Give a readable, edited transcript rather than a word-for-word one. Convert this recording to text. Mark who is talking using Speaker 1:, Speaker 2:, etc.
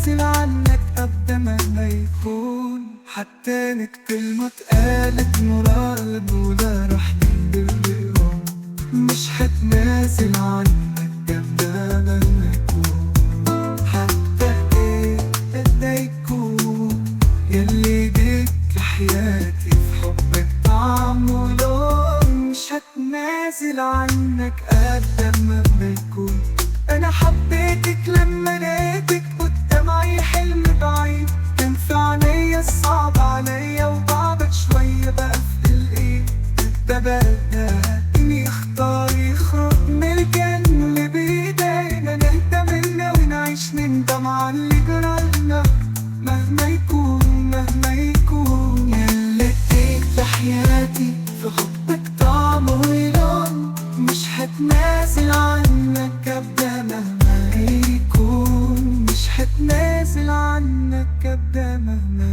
Speaker 1: هتنازل عنك أبدا مهما يكون. حتى إنك كلمة اتقالت مرار ولا رح نندم، مش هتنازل عنك أبدا مهما يكون. حتى إيه يكون يلي بيك حياتي في حبك طعم ولون، مش هتنازل عنك أبدا مهما يكون. أنا حبيتك لما لقيتك قدام أي حلم بعيد، كان في عينيا الصعب عليا وبعدك شوية بقى في الإيد. ده بقى إني أختار يخرج من الجنة اللي بإيدينا، نهدى منا ونعيش نندم على اللي جرالنا مهما يكون مهما يكون. ياللي اديت لحياتي في حبك طعم ولون، مش هتنازل عنك أبدا مهما يكون، مش هتنازل عنك أبدا مهما